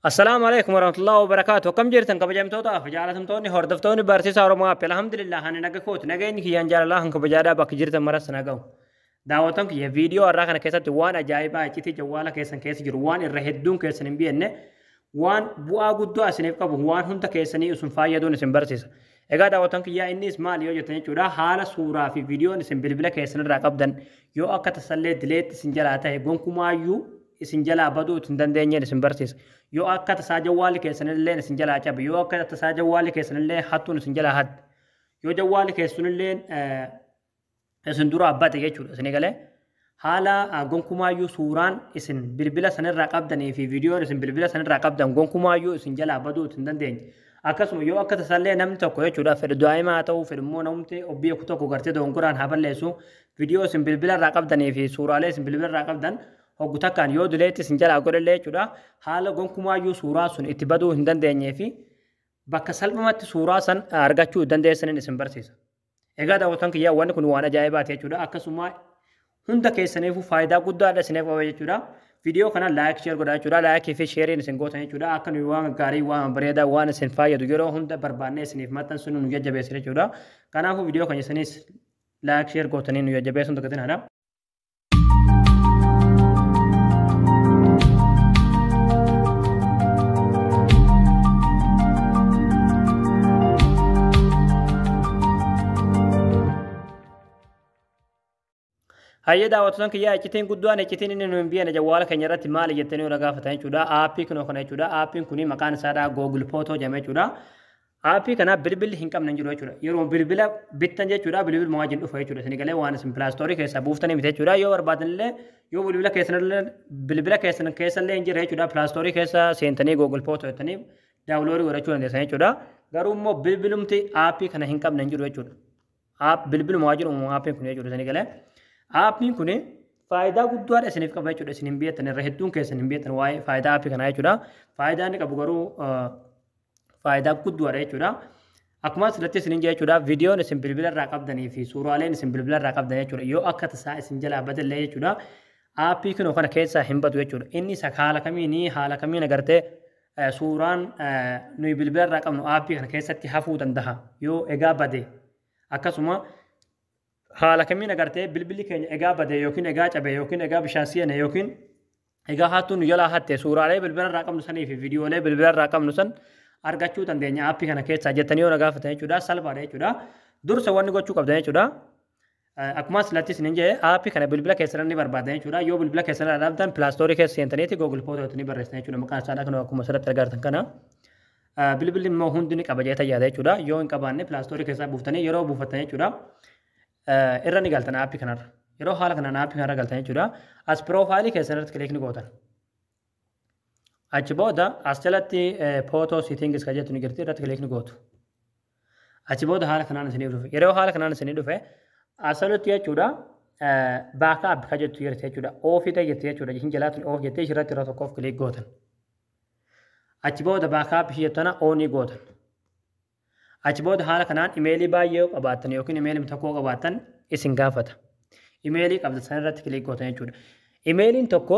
Assalaamu alaikum warahmatullahi wabarakaatu. Akkam jirtan kabajamtootaaf jaalatamtoonni hordoftoonni barsiisaa Oromoo App? Alhamdulillah, ani naga kooti. Nageenyi kiyyaan jaalalaa kan kabajaadhaa bakka jirtan maras nagahu. Daawwattoon kiyya, viidiyoo har'aa kana keessatti waan ajaa'ibaa iccitii jawwaala keessan keessa jiru, waan irra hedduun keessan hin beekne, waan bu'aa guddoo isiniif qabu, waan hunda keessanii isin fayyaduun isin barsiisa. Egaa daawwattoon kiyyaa, innis maal yoo jettan jechuudha, haala suuraa fi viidiyoon isin bilbila keessan irraa qabdan yoo akka tasallee delete isin jalaa ta'e gonkumaayyuu isin jalaa baduu hin dandeenyeen isin barsiisa. Yoo akka tasaa jawwaalli keessanillee isin jalaa cabe, yoo akka tasaa jawwaalli keessanillee hattuun isin jalaa hatte, yoo jawwaalli keessanillee isin duraa bade jechuudha, isin galee haala gonkumaayyuu suuraan isin bilbila sanirraa qabdanii fi viidiyoon isin bilbila sanirraa qabdan gonkumaayyuu isin jalaa baduu hin dandeenye. Akkasuma yoo akka tasallee namni tokko jechuudha, fedhu daa'ima haa ta'u, fedhu immoo namni obbii tokko gartee dogongoraan haa balleessu, viidiyoo isin bilbila irraa qabdanii fi suuraalee isin bilbila irraa qabdan hoggu takkaan yoo delete isin jalaa godhallee jechuudha, haala gonkumaayyuu suuraa sun itti baduu hin dandeenyee fi bakka salphumatti suuraa san argachuu dandeessaniin isin barsiisa. Egaa daawwattoon kiyyaa, wanni kun waan ajaa'ibaati jechuudha. Akkasuma hunda keessaniifuu faayidaa guddaadha isiniif qaba jechuudha. Viidiyoo kana like, share godhaa jechuudha. Likeii fi shareiin isin gootan jechuudha, akka nuyi waan gaarii, waan bareedaa, waan isin fayyadu yeroo hunda barbaannee isiniif maxxansu nu jajjabeessa jechuudha. Kanaafuu viidiyoo kana isinis like, share gootanii nu jajjabeessuun tokkotin haadha. Hayyee daawwattoota kiyyaa, iccitiin guddaan, iccitiin inni nu hin beekne jawwaala keenya irratti maali jettanii yoo gaafatan jechuudha. Aappii kunoo kana jechuudha. Aappiin kuni maqaan isaadhaa Google Photo jedhama jechuudha. Aappii kana bilbilli hin qabne hin jiru jechuudha. Yeroo bilbila bittan jechuudha, bilbiluma wajjin dhufa jechuudha. Isin galee waan isin Play Storeii keessaa buuftanii miti jechuudha. Yoo barbaadan illee, yoo bilbila keessan illee, bilbila keessan keessa illee hin jirre jechuudha, Play Storeii keessa seentanii Google Photo jettanii downloadii godhachuu dandeessan jechuudha. Garuu immoo bilbilumti aappii kana hin qabne hin jiru jechuudha. App bilbiluma wajjin uumamu aappiin kun jechuudha, isin galee. Aappiin kun faayidaa guddaadha isiniif qaba jechuudha. Isin hin beektan, irra hedduun keessan hin beektan waa'ee faayidaa aappii kanaa jechuudha. Faayidaa inni qabu garuu faayidaa guddaadha jechuudha. Akkuma asirratti isinin jechuudha, viidiyoon isin bilbila irraa qabdanii fi suuraaleen isin bilbila irraa qabdan jechuudha, yoo akka tasaa isin jalaa badallee jechuudha, aappii kunoo kana keessaa hin badu jechuudha. Inni isa haala kamiin agartee suuraan nuyi bilbila irraa qabnu aappii kana keessatti hafuu danda'a yoo egaa bade? Akkasuma haala kamiin agartee bilbilli keenya egaa bade yookiin egaa cabe yookiin egaa bishaan seene yookiin egaa hattuun nu jalaa hatte suuraalee bilbila irraa qabnu sanii fi viidiyoolee bilbila irraa qabnu san argachuu dandeenya aappii kana keessaa jettanii yoo na gaafatan jechuudha, salphaadha jechuudha. Dursa wanni gochuu qabdan jechuudha, akkuma asirratti isinin jedhe, aappii kana bilbila keessan ni barbaadan jechuudha. Yoo bilbila keessan irraa dhabdan, Play Storeii keessa seentaniiti Google Photo jettanii barreessan jechuudha. Maqaan isaadha kan akkuma asirratti argartan kana. Bilbilli immoo hundi ni qaba jedhee yaada jechuudha. Yoo hin qabaanne, Play Storeii keessaa buuftanii yeroo buufattan jechuudha, irra ni galtan aappii kanarra. Yeroo haala kanaan aappii kanarra galtan jechuudha, as profileii keessan irratti click ni gootan. Achi booda as jalatti photo settings kan jettu ni jirti, irratti click ni gootu. Achi booda haala kanaan isinii dhufe. Yeroo haala kanaan isinii dhufe, asirratti jechuudha, backup kan jettu jirti jechuudha. Offii ta'e jirti jechuudha. Ishin jalaa tun off jettee, ishirratti yeroo tokkoof click gootan. Achi booda backup ishee jettu tana onii gootan. Achi booda haala kanaan imeelii baay'ee qabaattan yookiin imeelii tokko qabaattan isin gaafata. Imeelii qabdan san irratti click gootan jechuudha. Imeeliin tokko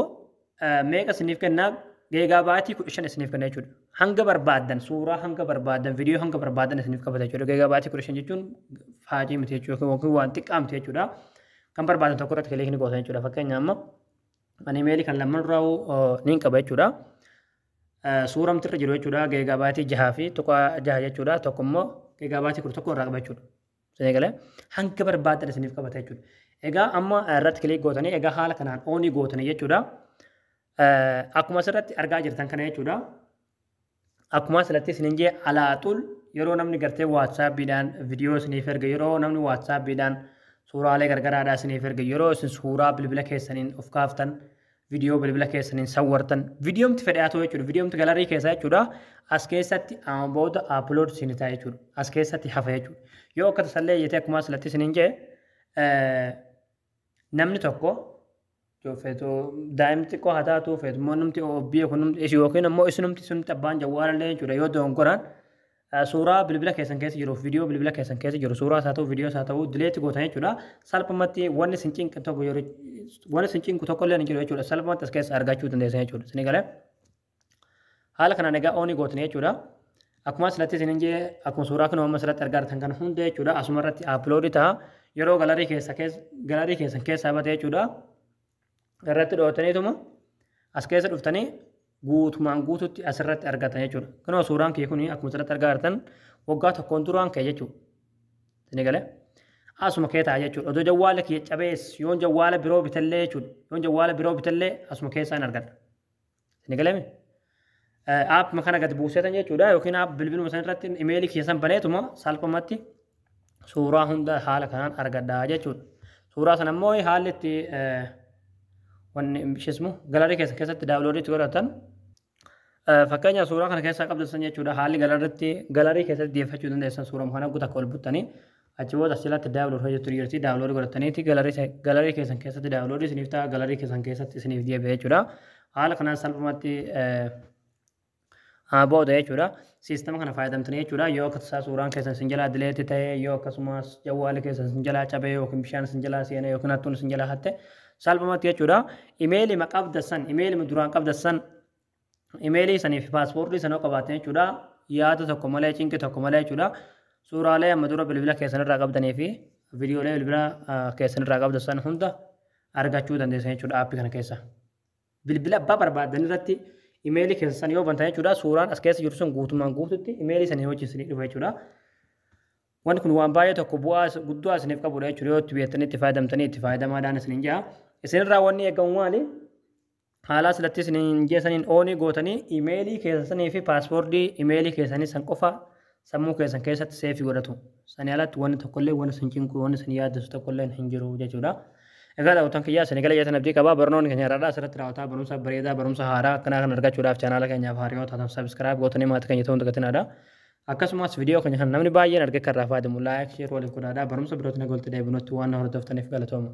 meeqa isiniif kennaa? Gigabyteii 15 isiniif kenna jechuudha. Hanga barbaaddan suuraa, hanga barbaaddan viidiyoo, hanga barbaaddan isiniif qabata jechuudha. Gigabyteii 15 jechuun faajii miti jechuudha yookiin waan xiqqaa miti jechuudha. Kan barbaadan tokko irratti click ni gootan jechuudha. Fakkeenya amma ani imeelii kan lamman irraa niin qaba jechuudha. Suuramti irra jiru jechuudha gigabyteii 6.6 jechuudha. Tokko immoo gigabyteii 11 irraa qaba jechuudha. Isin galee hanga barbaadan isiniif qabata jechuudha. Egaa amma irratti click gootanii, egaa haala kanaan onii gootanii jechuudha. Akkuma asirratti argaa jirtan kana jechuudha. Akkuma asirratti isiniin jee, alaaxul yeroo namni gartee WhatsAppiidhaan viidiyoo isiniif erga, yeroo namni WhatsAppiidhaan suuraalee gargaraadhaa isiniif erga, yeroo isin suuraa bilbila keessaniin of kaaftan, viidiyoo bilbila keessaniin sawwartan, viidiyoomti fedhe haa ta'u jechuudha. Viidiyoomti gallery keessaa jechuudha. As keessatti amma booda upload isin ta'a jechuudha. As keessatti hafa jechuudha. Yoo akka tasallee jettee, akkuma asirratti isiniin jee, namni tokko feetu daa'imti xiqqoo haa taatu, feetu immoo namti beeku namti yookiin immoo isinumti isinumti abbaan jawwaalallee jechuudha, yoo dogongoraan suuraa bilbila keessan keessa jiru, viidiyoo bilbila keessan keessa jiru, suuraa isaa ta'u, viidiyoo isaa ta'u, delete gootan jechuudha. Salphumatti wanni isin cinqu tokko yeroo wanni isin cinqu tokko illee hin jiru jechuudha. Salphumatti as keessa argachuu dandeessan jechuudha. Isin galee Haala kanaan egaa on gootanii jechuudha. Akkuma asirratti isin jee, akkuma suuraa kun amma asirratti argaa jirtan kan hunda jechuudha. Asuma irratti upload ta'a. Yeroo gallery keessa gallery keessan keessaa bate jechuudha. Irratti dhootaniituma as keessa dhuftanii guutumaan guututti asirratti argatan jechuudha. Kunoo suuraan kee kun akkuma asirratti argaa jirtan waggaa tokkoon duraan ka'e jechuudha. Isin galee asuma kee ta'a jechuudha. Odoo jawwaala kiyya cabees, yoon jawwaala biroo bitallee jechuudha. Yoon jawwaala biroo bitallee asuma keessaa hin argadha. Isin galee app kana gadi buusetan jechuudha, yookiin app bilbiluma san irratti imeelii keessan baneetuma salphumatti suuraa hunda haala kanaan argadha jechuudha. Suuraa sana immoo haalli itti wanni ishismu gallery keessan keessatti download itti godhatan, fakkeenya suuraa kana keessaa qabdan jechuudha. Haalli gallerytti gallery keessatti deeffachuu dandeessan, suuraa kana guutuu akka ol buttanii achi booda asirratti download hojjetu jirti. Download godhataniiti gallery keessan keessatti download isiniif ta'a, gallery keessan keessatti isiniif deebi'a jechuudha. Haala kanaan salphumatti booda jechuudha. Siistama kana fayyadamtanii jechuudha. Yoo akka tasaa suuraan keessan isin jalaa delete ta'e, yoo akkasumas jawwaalli keessan isin jalaa cabee, yookiin bishaan isin jalaa seene, yookiin hattuun isin jalaa hatte, salphumatti jechuudha. Imeelii qabda san, imeelii duraan qabda san, imeelii sanii fi password sanoo qabaatan jechuudha. Yaada tokko malee, cinqii tokko malee jechuudha. Suuraalee amma dura bilbila keessan irraa qabdanii fi viidiyoolee bilbila keessan irraa qabdan san hunda argachuu dandeessan jechuudha aappii kana keessa. Bilbila abbaa barbaadan irratti imeelii keessan yoo bantan jechuudha, suuraan as keessa jiru sun guutumaan guututti imeelii sanii wajjin isinii dhufa jechuudha. Wanti kun waan baay'ee tokko bu'aa guddaa isiniif qabudha jechuudha. Yoo itti beektanii itti fayyadamtanii, itti fayyadamaadhaan isiniin ja'a. Isinirraa wanni eegamu maali? Haala asirratti isiniin jeessaniin on gootanii imeelii keessanii fi password imeelii keessanii san qofa sammuu keessan keessatti save godhatu. Sanii alatti wanni tokkollee, wanni isin cinqu, wanni isin yaaddisu tokkollee hin jiru jechuudha. Egaa daawwattoon kiyyaa, isin gala jeetan abdii qabaa. Barnoonni keenya har'aadhaa asirratti raawwataa. Barumsa bareedaa, barumsa haaraa akkanaa kan argachuudhaaf chaanaala keenyaaf haaraa taatan subscribe gootanii maatii keenya ta'uun dagatinadha. Akkasumas viidiyoo keenya kan namni baay'een arge kan irraa fayyadamu like, share waliif godhaadha. Barumsa birootiin walitti deebinutti waan na hordoftaniif galatooma.